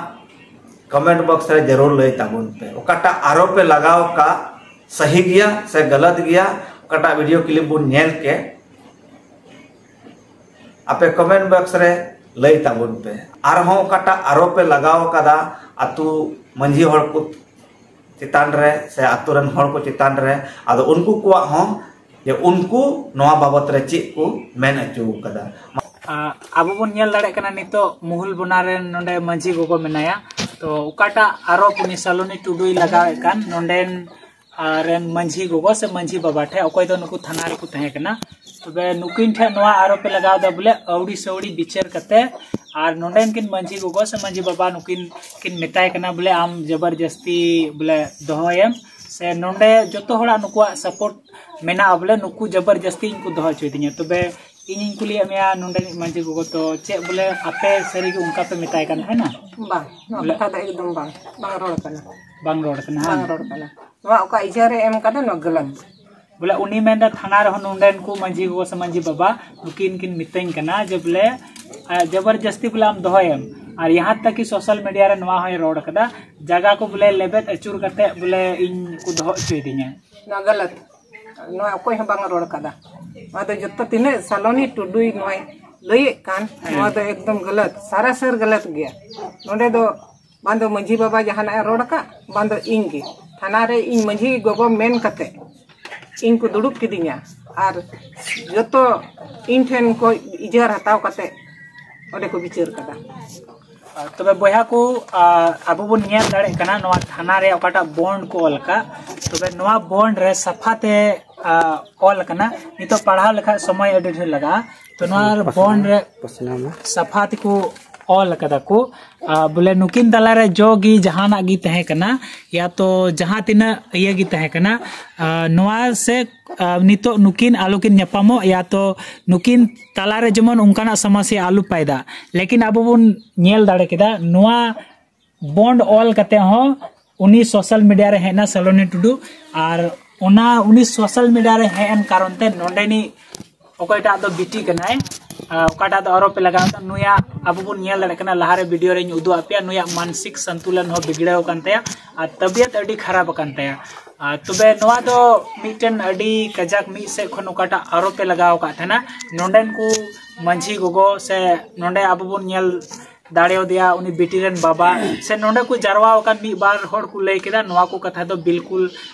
ᱠᱚᱢᱮᱱᱴ ᱵᱚᱠᱥ ᱨᱮ ᱡᱟᱹᱨᱩᱲ ᱞᱟᱹᱭ ᱛᱟᱵᱚᱱ ᱯᱮ᱾ ᱚᱠᱟᱴᱟᱜ ᱟᱨᱳᱯ ᱮ ᱞᱟᱜᱟᱣ ᱠᱟᱜ ᱥᱟᱹᱦᱤ ᱜᱮᱭᱟ ᱥᱮ ᱜᱟᱞᱟᱛ ᱜᱮᱭᱟ, ᱚᱠᱟᱴᱟᱜ ᱵᱷᱤᱰᱤᱭᱳ ᱠᱞᱤᱯ ᱵᱚᱱ ᱧᱮᱞ ᱠᱮᱫ, ᱟᱯᱮ ᱠᱚᱢᱮᱱᱴ ᱵᱚᱠᱥ ᱨᱮ ᱞᱟᱹᱭ ᱛᱟᱵᱚᱱ ᱯᱮ᱾ ᱟᱨᱦᱚᱸ ᱚᱠᱟᱴᱟᱜ ᱟᱨᱳᱯ ᱮ ᱞᱟᱜᱟᱣ ᱠᱟᱫᱟ ᱟᱛᱳ ᱢᱟᱹᱡᱷᱤ ᱦᱚᱲ ᱠᱚ ᱪᱮᱛᱟᱱ ᱨᱮ ᱥᱮ ᱟᱛᱳ ᱨᱮᱱ ᱦᱚᱲ ᱠᱚ ᱪᱮᱛᱟᱱ ᱨᱮ, ᱟᱫᱚ ᱩᱱᱠᱩ ᱠᱚᱣᱟᱜ ᱦᱚᱸ ᱡᱮ ᱩᱱᱠᱩ ᱱᱚᱣᱟ ᱵᱟᱵᱚᱛ ᱨᱮ ᱪᱮᱫ ᱠᱚ ᱢᱮᱱ ᱦᱚᱪᱚ ᱠᱟᱫᱟ᱾ ᱟ, ᱟᱵᱚ ᱵᱚᱱ ᱧᱮᱞ ᱫᱟᱲᱮᱭᱟᱜ ᱠᱟᱱᱟ ᱱᱤᱛᱚᱜ ᱢᱩᱦᱩᱞ ᱵᱚᱱᱟ ᱨᱮᱱ ᱱᱚᱰᱮ ᱢᱟᱹᱡᱷᱤ ᱜᱚᱜᱚ ᱢᱮᱱᱟᱭᱟ᱾ ᱛᱚ ᱚᱠᱟᱴᱟᱜ ᱟᱨᱳᱯ ᱩᱱᱤ ᱥᱟᱞᱚᱱᱤ ᱴᱩᱰᱩᱭ ᱞᱟᱜᱟᱣᱮᱫ ᱠᱟᱱ ᱱᱚᱰᱮᱱ, ᱟ, ᱨᱮᱱ ᱢᱟᱹᱡᱷᱤ ᱜᱚᱜᱚ ᱥᱮ ᱢᱟᱹᱡᱷᱤ ᱵᱟᱵᱟ ᱴᱷᱮᱱ, ᱚᱠᱚᱭ ᱫᱚ ᱱᱩᱠᱩ ᱛᱷᱟᱱᱟ ᱨᱮᱠᱚ ᱛᱟᱦᱮᱸ ᱠᱟᱱᱟ, ᱛᱚᱵᱮ ᱱᱩᱠᱤᱱ ᱴᱷᱮᱱ ᱱᱚᱣᱟ ᱟᱨᱳᱯ ᱮ ᱞᱟᱜᱟᱣ ᱮᱫᱟ ᱵᱚᱞᱮ ᱟᱹᱣᱲᱤ ᱥᱟᱹᱣᱲᱤ ᱵᱤᱪᱟᱹᱨ ᱠᱟᱛᱮ, ᱟᱨ ᱱᱚᱰᱮᱱ ᱠᱤᱱ ᱢᱟᱹᱡᱷᱤ ᱜᱚᱜᱚ ᱥᱮ ᱢᱟᱹᱡᱷᱤ ᱵᱟᱵᱟ ᱱᱩᱠᱤᱱ ᱠᱤᱱ ᱢᱮᱛᱟᱭ ᱠᱟᱱᱟ ᱵᱚᱞᱮ ᱟᱢ ᱡᱚᱵᱚᱨᱡᱟᱹᱥᱛᱤ ᱵᱚᱞᱮ ᱫᱚᱦᱚᱭᱮᱢ, ᱥᱮ ᱱᱚᱰᱮ ᱡᱚᱛᱚ ᱦᱚᱲᱟᱜ ᱱᱩᱠᱩᱣᱟᱜ ᱥᱟᱯᱳᱨᱴ ᱢᱮᱱᱟᱜᱼᱟ ᱵᱚᱞᱮ ᱱᱩᱠᱩ ᱡᱚᱵᱚᱨᱡᱟᱹᱥᱛᱤ ᱤᱧ ᱠᱚ ᱫᱚᱦᱚ ᱦᱚᱪᱚᱭᱮᱫᱤᱧᱟ᱾ ᱛᱚᱵᱮ ᱤᱧᱤᱧ ᱠᱩᱞᱤᱭᱮᱫ ᱢᱮᱭᱟ ᱱᱚᱰᱮᱱᱤᱡ ᱢᱟᱹᱡᱷᱤ ᱜᱚᱜᱚ, ᱛᱚ ᱪᱮᱫ ᱵᱚᱞᱮ ᱟᱯᱮ ᱥᱟᱹᱨᱤᱜᱮ ᱚᱱᱠᱟ ᱯᱮ ᱢᱮᱛᱟᱭ ᱠᱟᱱ ᱛᱟᱦᱮᱱᱟ? ᱵᱟᱝ, ᱱᱚᱣᱟ ᱵᱚᱞᱮ ᱠᱟᱛᱷᱟ ᱫᱚ ᱮᱠᱫᱚᱢ ᱵᱟᱝ, ᱵᱟᱝ ᱨᱚᱲ ᱠᱟᱱᱟ᱾ ᱵᱟᱝ ᱨᱚᱲ ᱠᱟᱱᱟ, ᱵᱟᱝ ᱦᱟᱝ? ᱨᱚᱲ ᱠᱟᱱᱟ᱾ ᱱᱚᱣᱟ ᱚᱠᱟ ᱤᱡᱷᱟᱹ ᱨᱮ ᱮᱢ ᱠᱟᱫᱟ, ᱱᱚᱣᱟ ᱜᱟᱞᱟᱛ᱾ ᱵᱚᱞᱮ ᱩᱱᱤ ᱢᱮᱱᱫᱟ ᱛᱷᱟᱱᱟ ᱨᱮᱦᱚᱸ ᱱᱚᱰᱮᱱ ᱠᱚ ᱢᱟᱹᱡᱷᱤ ᱜᱚᱜᱚ ᱥᱮ ᱢᱟᱹᱡᱷᱤ ᱵᱟᱵᱟ ᱱᱩᱠᱤᱱ ᱠᱤᱱ ᱢᱤᱛᱟᱹᱧ ᱠᱟᱱᱟ ᱡᱮ ᱵᱚᱞᱮ, ᱟ, ᱡᱚᱵᱚᱨᱡᱟᱹᱥᱛᱤ ᱵᱚᱞᱮ ᱟᱢ ᱫᱚᱦᱚᱭᱮᱢ᱾ ᱟᱨ ᱭᱟᱦᱟᱸ ᱛᱟᱠ ᱠᱤ ᱥᱳᱥᱟᱞ ᱢᱤᱰᱤᱭᱟ ᱨᱮ ᱱᱚᱣᱟ ᱦᱚᱸᱭ ᱨᱚᱲ ᱠᱟᱫᱟ, ᱡᱟᱭᱜᱟ ᱠᱚ ᱵᱚᱞᱮ ᱞᱮᱵᱮᱫ ᱟᱹᱪᱩᱨ ᱠᱟᱛᱮ ᱵᱚᱞᱮ ᱤᱧ ᱠᱚ ᱫᱚᱦᱚ ᱦᱚᱪᱚᱭᱮᱫᱤᱧᱟ᱾ ᱱᱚᱣᱟ ᱜᱟᱞᱟᱛ, ᱱᱚᱣᱟ ᱚᱠᱚᱭ ᱦᱚᱸ ᱵᱟᱝ ᱨᱚᱲ ᱠᱟᱫᱟ᱾ ᱱᱚᱣᱟ ᱫᱚ ᱡᱚᱛᱚ ᱛᱤᱱᱟᱹᱜ ᱥᱟᱞᱚᱱᱤ ᱴᱩᱰᱩᱭ ᱱᱚᱣᱟᱭ ᱞᱟᱹᱭᱮᱫ ᱠᱟᱱ, ᱱᱚᱣᱟ ᱫᱚ ᱮᱠᱫᱚᱢ ᱜᱟᱞᱟᱛ, ᱥᱟᱨᱟᱥᱟᱨ ᱜᱟᱞᱟᱛ ᱜᱮᱭᱟ᱾ ᱱᱚᱰᱮ ᱫᱚ ᱵᱟᱝ ᱫᱚ ᱢᱟᱹᱡᱷᱤ ᱵᱟᱵᱟ ᱡᱟᱦᱟᱱᱟᱜ ᱮ ᱨᱚᱲ ᱟᱠᱟᱫ, ᱵᱟᱝ ᱫᱚ ᱤᱧ ᱜᱮ᱾ ᱛᱷᱟᱱᱟ ᱨᱮ ᱤᱧ ᱢᱟᱹᱡᱷᱤ ᱜᱚᱜᱚ ᱢᱮᱱ ᱠᱟᱛᱮ ᱤᱧ ᱠᱚ ᱫᱩᱲᱩᱵ ᱠᱤᱫᱤᱧᱟ ᱟᱨ ᱡᱚᱛᱚ ᱤᱧ ᱴᱷᱮᱱ ᱠᱚ ᱤᱡᱟᱹᱨ ᱦᱟᱛᱟᱣ ᱠᱟᱛᱮ ᱚᱸᱰᱮ ᱠᱚ ᱵᱤᱪᱟᱹᱨ ᱠᱟᱫᱟ᱾ ᱛᱚᱵᱮ ᱵᱚᱭᱦᱟ ᱠᱚ, ᱟᱵᱚ ᱵᱚᱱ ᱧᱮᱞ ᱫᱟᱲᱮᱭᱟᱜ ᱠᱟᱱᱟ ᱱᱚᱣᱟ ᱛᱷᱟᱱᱟ ᱨᱮ ᱚᱠᱟᱴᱟᱜ ᱵᱚᱱᱰ ᱠᱚ ᱚᱞ ᱟᱠᱟᱫ, ᱛᱚᱵᱮ ᱱᱚᱣᱟ ᱵᱚᱱᱰ ᱨᱮ ᱥᱟᱯᱷᱟ ᱛᱮ ᱚᱞ ᱟᱠᱟᱱᱟ᱾ ᱱᱤᱛᱚᱜ ᱯᱟᱲᱦᱟᱣ ᱞᱮᱠᱷᱟᱡ ᱥᱚᱢᱚᱭ ᱟᱹᱰᱤ ᱰᱷᱮᱨ ᱞᱟᱜᱟᱜᱼᱟ᱾ ᱛᱚ ᱱᱚᱣᱟ ᱵᱚᱱᱰ ᱨᱮ ᱥᱟᱯᱷᱟ ᱛᱮᱠᱚ ᱚᱞ ᱟᱠᱟᱫᱟ ᱠᱚ, ᱵᱚᱞᱮ ᱱᱩᱠᱤᱱ ᱛᱟᱞᱟᱨᱮ ᱡᱚ ᱜᱮ ᱡᱟᱦᱟᱱᱟᱜ ᱜᱮ ᱛᱟᱦᱮᱸ ᱠᱟᱱᱟ, ᱭᱟ ᱛᱚ ᱡᱟᱦᱟᱸ ᱛᱤᱱᱟᱹᱜ ᱤᱭᱟᱹ ᱜᱮ ᱛᱟᱦᱮᱸ ᱠᱟᱱᱟ, ᱱᱚᱣᱟ ᱥᱮ ᱱᱤᱛᱚᱜ ᱱᱩᱠᱤᱱ ᱟᱞᱚᱠᱤᱱ ᱧᱟᱯᱟᱢᱚᱜ, ᱭᱟ ᱛᱚ ᱱᱩᱠᱤᱱ ᱛᱟᱞᱟᱨᱮ ᱡᱮᱢᱚᱱ ᱚᱱᱠᱟᱱᱟᱜ ᱥᱚᱢᱚᱥᱥᱟ ᱟᱞᱚ ᱯᱟᱭᱫᱟ᱾ ᱞᱮᱠᱤᱱ ᱟᱵᱚ ᱵᱚᱱ ᱧᱮᱞ ᱫᱟᱲᱮ ᱠᱮᱫᱟ ᱱᱚᱣᱟ ᱵᱚᱱᱰ ᱚᱞ ᱠᱟᱛᱮ ᱦᱚᱸ ᱩᱱᱤ ᱥᱳᱥᱟᱞ ᱢᱤᱰᱤᱭᱟ ᱨᱮ ᱦᱮᱡ ᱮᱱᱟ ᱥᱟᱞᱚᱱᱤ ᱴᱩᱰᱩ᱾ ᱟᱨ ᱚᱱᱟ ᱩᱱᱤ ᱥᱳᱥᱟᱞ ᱢᱤᱰᱤᱭᱟ ᱨᱮ ᱦᱮᱡ ᱮᱱ ᱠᱟᱨᱚᱱ ᱛᱮ ᱱᱚᱰᱮᱱᱤᱡ ᱚᱠᱚᱭᱴᱟᱜ ᱫᱚ ᱵᱤᱴᱤ ᱠᱟᱱᱟᱭ, ᱚᱠᱟᱴᱟᱜ ᱫᱚ ᱟᱨᱚ ᱯᱮ ᱞᱟᱜᱟᱣ ᱮᱫᱟ, ᱱᱩᱭᱟᱜ ᱟᱵᱚ ᱵᱚᱱ ᱧᱮᱞ ᱫᱟᱲᱮᱭᱟᱜ ᱠᱟᱱᱟ, ᱞᱟᱦᱟᱨᱮ ᱵᱷᱤᱰᱤᱭᱳ ᱨᱮᱧ ᱩᱫᱩᱜ ᱟᱫ ᱯᱮᱭᱟ, ᱱᱩᱭᱟᱜ ᱢᱟᱱᱥᱤᱠ ᱥᱚᱱᱛᱩᱞᱚᱱ ᱦᱚᱸ ᱵᱤᱜᱽᱲᱟᱹᱣ ᱟᱠᱟᱱ ᱛᱟᱭᱟ ᱟᱨ ᱛᱟᱵᱤᱭᱟᱛ ᱟᱹᱰᱤ ᱠᱷᱟᱨᱟᱯ ᱟᱠᱟᱱ ᱛᱟᱭᱟ᱾ ᱛᱚᱵᱮ ᱱᱚᱣᱟ ᱫᱚ ᱢᱤᱫᱴᱮᱱ ᱟᱹᱰᱤ ᱠᱟᱡᱟᱠ ᱢᱤᱫ ᱥᱮᱫ ᱠᱷᱚᱱ ᱚᱠᱟᱴᱟᱜ ᱟᱨᱚᱯ ᱮ ᱞᱟᱜᱟᱣ ᱟᱠᱟᱫ ᱛᱟᱦᱮᱱᱟ, ᱱᱚᱰᱮᱱ ᱠᱚ ᱢᱟᱹᱡᱷᱤ ᱜᱚᱜᱚ ᱥᱮ ᱱᱚᱰᱮ ᱟᱵᱚ ᱵᱚᱱ ᱧᱮᱞ ᱫᱟᱲᱮᱭᱟᱫᱮᱭᱟ ᱩᱱᱤ ᱵᱤᱴᱤ ᱨᱮᱱ ᱵᱟᱵᱟ, ᱥᱮ ᱱᱚᱰᱮ ᱠᱚ ᱡᱟᱨᱣᱟ ᱟᱠᱟᱱ ᱢᱤᱫ ᱵᱟᱨ ᱦᱚᱲ ᱠᱚ ᱞᱟᱹᱭ ᱠᱮᱫᱟ, ᱱᱚᱣᱟ ᱠᱚ ᱠᱟᱛᱷᱟ ᱫᱚ ᱵᱤᱞᱠᱩᱞ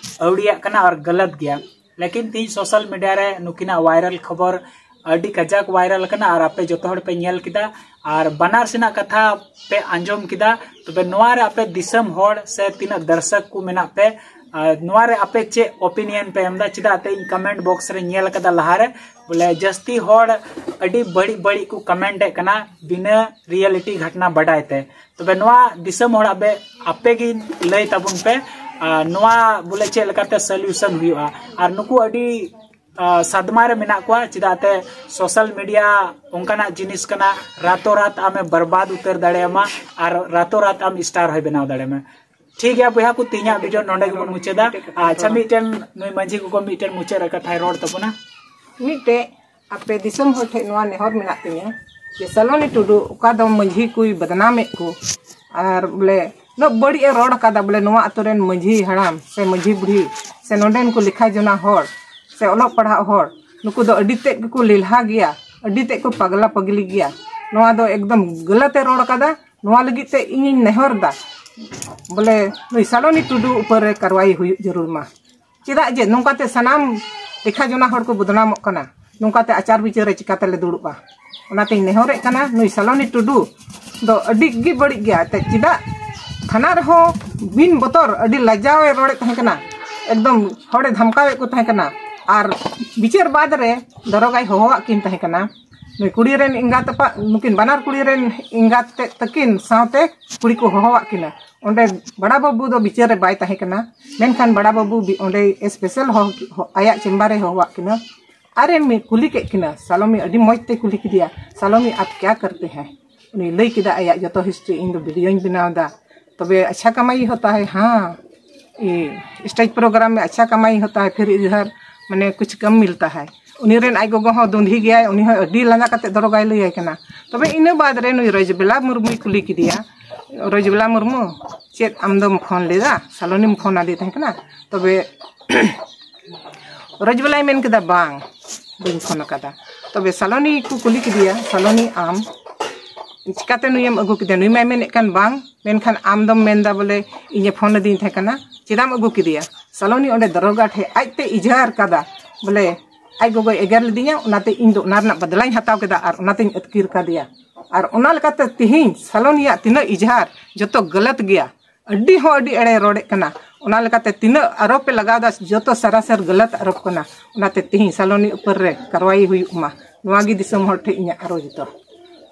ᱟᱹᱣᱲᱤᱭᱟᱜ ᱠᱟᱱᱟ ᱟᱨ ᱜᱟᱞᱟᱛ ᱜᱮᱭᱟ᱾ ᱞᱮᱠᱤᱱ ᱛᱤᱦᱤᱧ ᱥᱳᱥᱟᱞ ᱢᱤᱰᱤᱭᱟ ᱨᱮ ᱱᱩᱠᱤᱱᱟᱜ ᱵᱷᱟᱭᱨᱟᱞ ᱠᱷᱚᱵᱚᱨ ᱟᱹᱰᱤ ᱠᱟᱡᱟᱠ ᱵᱷᱟᱭᱨᱟᱞ ᱟᱠᱟᱱᱟ ᱟᱨ ᱟᱯᱮ ᱡᱚᱛᱚ ᱦᱚᱲ ᱯᱮ ᱧᱮᱞ ᱠᱮᱫᱟ ᱟᱨ ᱵᱟᱱᱟᱨ ᱥᱮᱱᱟᱜ ᱠᱟᱛᱷᱟ ᱯᱮ ᱟᱸᱡᱚᱢ ᱠᱮᱫᱟ᱾ ᱛᱚᱵᱮ ᱱᱚᱣᱟ ᱨᱮ ᱟᱯᱮ ᱫᱤᱥᱚᱢ ᱦᱚᱲ ᱥᱮ ᱛᱤᱱᱟᱹᱜ ᱫᱟᱨᱥᱚᱠ ᱠᱚ ᱢᱮᱱᱟᱜ ᱯᱮ, ᱱᱚᱣᱟ ᱨᱮ ᱟᱯᱮ ᱪᱮᱫ ᱚᱯᱤᱱᱤᱭᱚᱱ ᱯᱮ ᱮᱢ ᱮᱫᱟ? ᱪᱮᱫᱟᱜ ᱛᱮ ᱤᱧ ᱠᱚᱢᱮᱱᱴ ᱵᱚᱠᱥ ᱨᱮ ᱧᱮᱞ ᱟᱠᱟᱫᱟ ᱞᱟᱦᱟᱨᱮ, ᱵᱚᱞᱮ ᱡᱟᱹᱥᱛᱤ ᱦᱚᱲ ᱟᱹᱰᱤ ᱵᱟᱹᱲᱤᱡ ᱵᱟᱹᱲᱤᱡ ᱠᱚ ᱠᱚᱢᱮᱱᱴ ᱮᱫ ᱠᱟᱱᱟ ᱵᱤᱱᱟᱹ ᱨᱤᱭᱮᱞᱤᱴᱤ ᱜᱷᱚᱴᱱᱟ ᱵᱟᱰᱟᱭ ᱛᱮ᱾ ᱛᱚᱵᱮ ᱱᱚᱣᱟ ᱫᱤᱥᱚᱢ ᱦᱚᱲ ᱟᱯᱮ ᱟᱯᱮ ᱜᱮ ᱞᱟᱹᱭ ᱛᱟᱵᱚᱱ ᱯᱮ, ᱱᱚᱣᱟ ᱵᱚᱞᱮ ᱪᱮᱫ ᱞᱮᱠᱟᱛᱮ ᱥᱚᱞᱤᱭᱩᱥᱚᱱ ᱦᱩᱭᱩᱜᱼᱟ᱾ ᱟᱨ ᱱᱩᱠᱩ ᱟᱹᱰᱤ ᱥᱟᱫᱢᱟ ᱨᱮ ᱢᱮᱱᱟᱜ ᱠᱚᱣᱟ, ᱪᱮᱫᱟᱜ ᱛᱮ ᱥᱳᱥᱟᱞ ᱢᱤᱰᱤᱭᱟ ᱚᱱᱠᱟᱱᱟᱜ ᱡᱤᱱᱤᱥ ᱠᱟᱱᱟ, ᱨᱟᱛᱳ ᱨᱟᱛ ᱟᱢᱮ ᱵᱟᱨᱵᱟᱫ ᱩᱛᱟᱹᱨ ᱫᱟᱲᱮᱭᱟᱢᱟ ᱟᱨ ᱨᱟᱛᱳ ᱨᱟᱛ ᱟᱢ ᱥᱴᱟᱨ ᱦᱚᱸᱭ ᱵᱮᱱᱟᱣ ᱫᱟᱲᱮᱭᱟᱢᱟ᱾ ᱴᱷᱤᱠ ᱜᱮᱭᱟ ᱵᱚᱭᱦᱟ ᱠᱚ, ᱛᱮᱦᱮᱧᱟᱜ ᱵᱷᱤᱰᱤᱭᱳ ᱱᱚᱰᱮ ᱜᱮᱵᱚᱱ ᱢᱩᱪᱟᱹᱫᱟ᱾ ᱟᱪᱪᱷᱟ, ᱢᱤᱫᱴᱮᱱ ᱱᱩᱭ ᱢᱟᱹᱡᱷᱤ ᱜᱚᱜᱚ ᱢᱤᱫᱴᱮᱱ ᱢᱩᱪᱟᱹᱫ ᱨᱮ ᱠᱟᱛᱷᱟᱭ ᱨᱚᱲ ᱛᱟᱵᱚᱱᱟ᱾ ᱢᱤᱫᱴᱮᱡ ᱟᱯᱮ ᱫᱤᱥᱚᱢ ᱦᱚᱲ ᱴᱷᱮᱱ ᱱᱚᱣᱟ ᱱᱮᱦᱚᱨ ᱢᱮᱱᱟᱜ ᱛᱤᱧᱟᱹ ᱡᱮ ᱥᱟᱞᱚᱱᱤ ᱴᱩᱰᱩ ᱚᱠᱟ ᱫᱚ ᱢᱟᱹᱡᱷᱤ ᱠᱚᱭ ᱵᱚᱫᱱᱟᱢᱮᱫ ᱠᱚ, ᱟᱨ ᱵᱚᱞᱮ ᱩᱱᱟᱹᱜ ᱵᱟᱹᱲᱤᱡ ᱮ ᱨᱚᱲ ᱟᱠᱟᱫᱟ, ᱵᱚᱞᱮ ᱱᱚᱣᱟ ᱟᱛᱳ ᱨᱮᱱ ᱢᱟᱹᱡᱷᱤ ᱦᱟᱲᱟᱢ ᱥᱮ ᱢᱟᱹᱡᱷᱤ ᱵᱩᱲᱦᱤ ᱥᱮ ᱱᱚᱰᱮᱱ ᱠᱚ ᱞᱮᱠᱷᱟ ᱡᱚᱱᱟ ᱦᱚᱲ ᱥᱮ ᱚᱞᱚᱜ ᱯᱟᱲᱦᱟᱜ ᱦᱚᱲ, ᱱᱩᱠᱩ ᱫᱚ ᱟᱹᱰᱤ ᱛᱮᱫ ᱜᱮᱠᱚ ᱞᱮᱞᱦᱟ ᱜᱮᱭᱟ᱾ ᱟᱹᱰᱤ ᱛᱮᱫ ᱠᱚ ᱯᱟᱜᱽᱞᱟ ᱯᱟᱜᱽᱞᱤ ᱜᱮᱭᱟ᱾ ᱱᱚᱣᱟ ᱫᱚ ᱮᱠᱫᱚᱢ ᱜᱟᱞᱟᱛ ᱮ ᱨᱚᱲ ᱠᱟᱫᱟ᱾ ᱱᱚᱣᱟ ᱞᱟᱹᱜᱤᱫ ᱛᱮ ᱤᱧᱤᱧ ᱱᱮᱦᱚᱨ ᱫᱟ, ᱵᱚᱞᱮ ᱱᱩᱭ ᱥᱟᱞᱚᱱᱤ ᱴᱩᱰᱩ ᱩᱯᱚᱨ ᱨᱮ ᱠᱟᱨᱣᱟᱭ ᱦᱩᱭᱩᱜ ᱡᱟᱹᱨᱩᱲ ᱢᱟ᱾ ᱪᱮᱫᱟᱜ ᱡᱮ ᱱᱚᱝᱠᱟᱛᱮ ᱥᱟᱱᱟᱢ ᱞᱮᱠᱷᱟ ᱡᱚᱱᱟ ᱦᱚᱲ ᱠᱚ ᱵᱚᱫᱱᱟᱢᱚᱜ ᱠᱟᱱᱟ᱾ ᱱᱚᱝᱠᱟᱛᱮ ᱟᱪᱟᱨ ᱵᱤᱪᱟᱹᱨ ᱨᱮ ᱪᱤᱠᱟᱛᱮᱞᱮ ᱫᱩᱲᱩᱵᱼᱟ? ᱚᱱᱟᱛᱮᱧ ᱱᱮᱦᱚᱨᱮᱫ ᱠᱟᱱᱟ, ᱱᱩᱭ ᱥᱟᱞᱚᱱᱤ ᱴᱩᱰᱩ ᱫᱚ ᱟᱹᱰᱤ ᱜᱮ ᱵᱟᱹᱲᱤᱡ ᱜᱮᱭᱟ᱾ ᱮᱱᱛᱮᱫ ᱪᱮᱫᱟᱜ ᱛᱷᱟᱱᱟ ᱨᱮᱦᱚᱸ ᱵᱤᱱ ᱵᱚᱛᱚᱨ ᱟᱹᱰᱤ ᱞᱟᱡᱟᱣ ᱮ ᱨᱚᱲᱮᱫ ᱛᱟᱦᱮᱸ ᱠᱟᱱᱟ, ᱮᱠᱫᱚᱢ ᱦᱚᱲᱮ ᱫᱷᱟᱢᱠᱟᱣᱮᱫ ᱠᱚ ᱛᱟᱦᱮᱸ ᱠᱟᱱᱟ᱾ ᱟᱨ ᱵᱤᱪᱟᱹᱨ ᱵᱟᱫᱽ ᱨᱮ ᱫᱟᱨᱚᱜᱟᱭ ᱦᱚᱦᱚᱣᱟᱜ ᱠᱤᱱ ᱛᱟᱦᱮᱸ ᱠᱟᱱᱟ᱾ ᱱᱩᱭ ᱠᱩᱲᱤ ᱨᱮᱱ ᱮᱸᱜᱟᱛ ᱟᱯᱟᱛ, ᱱᱩᱠᱤᱱ ᱵᱟᱱᱟᱨ ᱠᱩᱲᱤ ᱨᱮᱱ ᱮᱸᱜᱟᱛ ᱛᱮᱫ ᱛᱟᱹᱠᱤᱱ ᱥᱟᱶᱛᱮ ᱠᱩᱲᱤ ᱠᱚ ᱦᱚᱦᱚᱣᱟᱜ ᱠᱤᱱᱟ᱾ ᱚᱸᱰᱮ ᱵᱟᱲᱟ ᱵᱟᱹᱵᱩ ᱫᱚ ᱵᱤᱪᱟᱹᱨ ᱨᱮ ᱵᱟᱭ ᱛᱟᱦᱮᱸ ᱠᱟᱱᱟ, ᱢᱮᱱᱠᱷᱟᱱ ᱵᱟᱲᱟ ᱵᱟᱹᱵᱩ ᱵᱤ-, ᱚᱸᱰᱮ ᱥᱯᱮᱥᱟᱞ ᱦᱚᱦᱚ, ᱦᱚ-, ᱟᱭᱟᱜ ᱪᱮᱢᱵᱟᱨ ᱨᱮ ᱦᱚᱦᱚᱣᱟᱜ ᱠᱤᱱᱟ᱾ ᱟᱨᱮ ᱢᱤ-, ᱠᱩᱞᱤ ᱠᱮᱫ ᱠᱤᱱᱟ, ᱥᱟᱞᱚᱢᱤ ᱟᱹᱰᱤ ᱢᱚᱡᱽ ᱛᱮ ᱠᱩᱞᱤ ᱠᱮᱫᱮᱭᱟ, "ᱥᱟᱞᱚᱢᱤ, ᱟᱯ ᱠᱭᱟ ᱠᱟᱨᱛᱮ ᱦᱮᱸ?" ᱩᱱᱤ ᱞᱟᱹᱭ ᱠᱮᱫᱟ ᱟᱭᱟᱜ ᱡᱚᱛᱚ ᱦᱤᱥᱴᱨᱤ, "ᱤᱧ ᱫᱚ ᱵᱷᱤᱰᱤᱭᱳᱧ ᱵᱮᱱᱟᱣ ᱮᱫᱟ, ᱛᱚᱵᱮ ᱟᱪᱪᱷᱟ ᱠᱟᱢᱟᱭ ᱦᱚᱛᱟ ᱦᱮ?" ᱦᱮᱸ, ᱥᱴᱮᱡᱽ ᱯᱨᱳᱜᱨᱟᱢ ᱢᱮ ᱟᱪᱪᱷᱟ ᱠᱟᱢᱟᱭ ᱦᱚᱛᱟ ᱦᱮ, ᱯᱷᱤᱨ ᱤᱫᱷᱟᱨ ᱢᱟᱱᱮ ᱠᱩᱪᱷ ᱠᱟᱢ ᱢᱤᱞᱛᱟ ᱦᱮ᱾ ᱩᱱᱤ ᱨᱮᱱ ᱟᱡ ᱜᱚᱜᱚ ᱦᱚᱸ ᱫᱩᱸᱫᱷᱤ ᱜᱮᱭᱟᱭ, ᱩᱱᱤ ᱦᱚᱸ ᱟᱹᱰᱤ ᱞᱟᱸᱫᱟ ᱠᱟᱛᱮ ᱫᱚᱨᱚᱜᱟᱭ ᱞᱟᱹᱭᱟᱭ ᱠᱟᱱᱟ᱾ ᱛᱚᱵᱮ ᱤᱱᱟᱹ ᱵᱟᱫᱽ ᱨᱮ ᱱᱩᱭ ᱨᱚᱡᱽᱵᱮᱞᱟ ᱢᱩᱨᱢᱩᱭ ᱠᱩᱞᱤ ᱠᱮᱫᱮᱭᱟ, "ᱨᱚᱡᱽᱵᱮᱞᱟ ᱢᱩᱨᱢᱩ, ᱪᱮᱫ ᱟᱢ ᱫᱚᱢ ᱯᱷᱳᱱ ᱞᱮᱫᱟ?" ᱥᱟᱞᱚᱱᱤᱢ ᱯᱷᱳᱱ ᱟᱫᱮ ᱛᱟᱦᱮᱸ ᱠᱟᱱᱟ᱾ ᱛᱚᱵᱮ ᱨᱚᱡᱽᱵᱮᱞᱟᱭ ᱢᱮᱱ ᱠᱮᱫᱟ, "ᱵᱟᱝ, ᱵᱟᱹᱧ ᱯᱷᱳᱱ ᱟᱠᱟᱫᱟ᱾" ᱛᱚᱵᱮ ᱥᱟᱞᱚᱱᱤ ᱠᱚ ᱠᱩᱞᱤ ᱠᱮᱫᱮᱭᱟ, "ᱥᱟᱞᱚᱱᱤ, ᱟᱢ ᱪᱤᱠᱟᱛᱮ ᱱᱩᱭᱮᱢ ᱟᱹᱜᱩ ᱠᱮᱫᱮᱭᱟ?" ᱱᱩᱭ ᱢᱟᱭ ᱢᱮᱱᱮᱫ ᱠᱟᱱ, "ᱵᱟᱝ, ᱢᱮᱱᱠᱷᱟᱱ ᱟᱢ ᱫᱚᱢ ᱢᱮᱱᱫᱟ ᱵᱚᱞᱮ ᱤᱧᱮ ᱯᱷᱳᱱ ᱟᱹᱫᱤᱧ ᱛᱟᱦᱮᱸ ᱠᱟᱱᱟ, ᱪᱮᱫᱟᱢ ᱟᱹᱜᱩ ᱠᱮᱫᱮᱭᱟ?" ᱥᱟᱞᱚᱱᱤ ᱚᱸᱰᱮ ᱫᱟᱨᱚᱜᱟ ᱴᱷᱮᱡ ᱟᱡᱛᱮ ᱤᱡᱽᱦᱟᱨ ᱠᱟᱫᱟ, ᱵᱚᱞᱮ ᱟᱡ ᱜᱚᱜᱚᱭ ᱮᱜᱮᱨ ᱞᱤᱫᱤᱧᱟ, ᱚᱱᱟᱛᱮ ᱤᱧ ᱫᱚ ᱚᱱᱟ ᱨᱮᱱᱟᱜ ᱵᱟᱫᱞᱟᱧ ᱦᱟᱛᱟᱣ ᱠᱮᱫᱟ ᱟᱨ ᱚᱱᱟᱛᱮᱧ ᱟᱹᱛᱠᱤᱨ ᱠᱟᱫᱮᱭᱟ᱾ ᱟᱨ ᱚᱱᱟ ᱞᱮᱠᱟᱛᱮ ᱛᱤᱦᱤᱧ ᱥᱟᱞᱚᱱᱤᱭᱟᱜ ᱛᱤᱱᱟᱹᱜ ᱤᱡᱽᱦᱟᱨ, ᱡᱚᱛᱚ ᱜᱟᱞᱟᱛ ᱜᱮᱭᱟ, ᱟᱹᱰᱤ ᱦᱚᱸ ᱟᱹᱰᱤ ᱮᱲᱮ ᱨᱚᱲᱮᱫ ᱠᱟᱱᱟ᱾ ᱚᱱᱟ ᱞᱮᱠᱟᱛᱮ ᱛᱤᱱᱟᱹᱜ ᱟᱨᱳᱯ ᱮ ᱞᱟᱜᱟᱣ ᱮᱫᱟ, ᱡᱚᱛᱚ ᱥᱟᱨᱟᱥᱟᱨ ᱜᱟᱞᱟᱛ ᱟᱨᱳᱯ ᱠᱟᱱᱟ᱾ ᱚᱱᱟᱛᱮ ᱛᱤᱦᱤᱧ ᱥᱟᱞᱚᱱᱤ ᱩᱯᱚᱨ ᱨᱮ ᱠᱟᱨᱣᱟᱭ ᱦᱩᱭᱩᱜ ᱢᱟ, ᱱᱚᱣᱟ ᱜᱮ ᱫᱤᱥᱚᱢ ᱦᱚᱲ ᱴᱷᱮᱱ ᱤᱧᱟᱹᱜ ᱟᱨᱚᱡᱽ ᱫᱚ᱾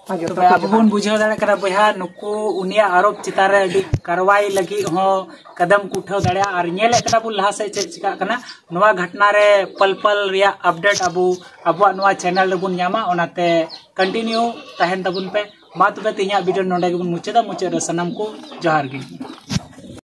ᱢᱟ ᱡᱚᱛᱚ ᱛᱚᱵᱮ ᱠᱚ ᱟᱵᱚ ᱡᱚᱦᱟᱨ᱾ ᱵᱚᱱ ᱵᱩᱡᱷᱟᱹᱣ ᱫᱟᱲᱮᱭᱟᱜ ᱠᱟᱱᱟ ᱵᱚᱭᱦᱟ, ᱱᱩᱠᱩ ᱩᱱᱤᱭᱟᱜ ᱟᱨᱳᱯ ᱪᱮᱛᱟᱱ ᱨᱮ ᱟᱹᱰᱤ ᱠᱟᱨᱣᱟᱭ ᱞᱟᱹᱜᱤᱫ ᱦᱚᱸ ᱠᱟᱫᱟᱢ ᱠᱚ ᱩᱴᱷᱟᱹᱣ ᱫᱟᱲᱮᱭᱟᱜᱼᱟ᱾ ᱟᱨ ᱧᱮᱞᱮᱫ ᱠᱟᱱᱟ ᱵᱚᱱ ᱞᱟᱦᱟ ᱥᱮᱫ ᱪᱮᱫ ᱪᱤᱠᱟᱹᱜ ᱠᱟᱱᱟ᱾ ᱱᱚᱣᱟ ᱜᱷᱚᱴᱱᱟ ᱨᱮ ᱯᱟᱞ ᱯᱟᱞ ᱨᱮᱭᱟᱜ ᱟᱯᱰᱮᱴ ᱟᱵᱚ ᱟᱵᱚᱣᱟᱜ ᱱᱚᱣᱟ ᱪᱮᱱᱮᱞ ᱨᱮᱵᱚᱱ ᱧᱟᱢᱟ, ᱚᱱᱟᱛᱮ ᱠᱚᱱᱴᱤᱱᱤᱭᱩ ᱛᱟᱦᱮᱱ ᱛᱟᱵᱚᱱ ᱯᱮ᱾ ᱢᱟ ᱛᱚᱵᱮ ᱛᱮᱦᱮᱧᱟᱜ ᱵᱷᱤᱰᱤᱭᱳ ᱱᱚᱰᱮ ᱜᱮᱵᱚᱱ ᱢᱩᱪᱟᱹᱫᱟ᱾ ᱢᱩᱪᱟᱹᱫ ᱨᱮ ᱥᱟᱱᱟᱢ ᱠᱚ ᱡᱚᱦᱟᱨ ᱜᱮ᱾